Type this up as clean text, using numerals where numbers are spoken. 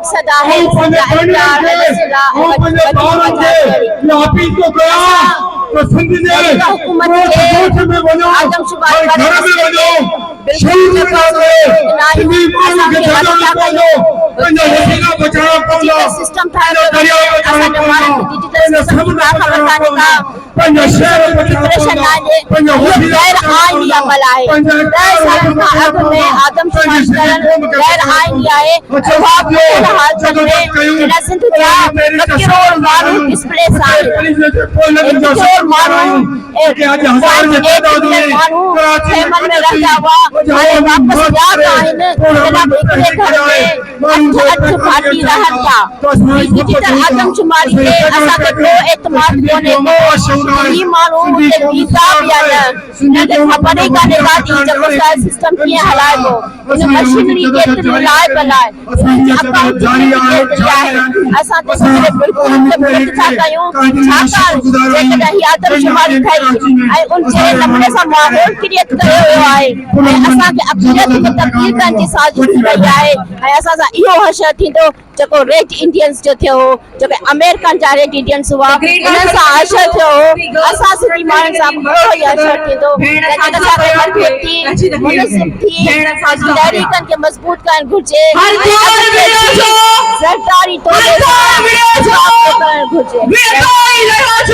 مقصد آهي سنڌ جا اختيار ۽ وسيلا ۽ وڌيڪ وڌائڻ ڪري. اسان موجوده حڪومت کي آدمشماري واري مسئلي تي بلڪل به پرسڪون نه آهيون. اسان کي رد ٿا ڪيون ته ڊجيٽل سسٽم ٺاهيو پيو وڃي. اسان جي ماڻهن کي ڊجيٽل سسٽم جي ڪا خبر ڪانهي ڪا ڊپريشن ناهي اهو غير آئيني عمل آهي. ڏهه سالن کان اڳ ۾ آدمشماري ڪرڻ غير آئيني آهي اها به انهن حالتن ۾ جڏهن سنڌ جا ٻه ڪروڙ ماڻهو ڊسپليس آهن. هڪ ڪروڙ ماڻهو پوائنٽ ايٽ ملين ماڻهو خيمن ۾ رهندا هئا هاڻي واپس ويا به آهن تڏهن به هڪڙي گهر ۾ اٺ اٺ ڀاتي رهن ٿا. هي ڊجيٽل آدمشماري تي اسان کي ڪو اعتماد ڪونهي ڪو ته هي ماڻهو اتي ويندا به يا نه. هنن کي خبر ئي ڪانهي ڪا ته هي جيڪو سائي سسٽم ڪيئن هلائبو. هن مشينري ڪيتري رلائبل آهي. هنن جي اڪائونٽنگ به ڪيتري آهي. اسان تنهن ڪري بلڪل هن کي رد ٿا ڪيون ڇاڪاڻ جيڪڏهن هي آدمشماري ٿئي ۽ ان جهڙي نموني سان ماحول ڪريئيٽ ڪيو ويو آهي ۽ اسان کي اقليت ۾ تبديل ڪرڻ جي سازش ٿي رهي آهي ۽ اسان سان اهو حشر ٿيندو جيڪو ريڊ انڊينز جو ٿيو هو، جيڪي آمريڪن جا ريڊ انڊينز هئا، انهن سان حشر ٿيو هو، اسان سنڌي ماڻهن سان به اهڙو ئي حشر ٿيندو. تنهن ڪري اسان کي مضبوط ٿي، منظم ٿي، پنهنجي تحريڪن کي مضبوط ڪرڻ گهرجي ۽ اڳتي ٿي زرداري ٽولي سان مقابلو ڪرڻ گهرجي.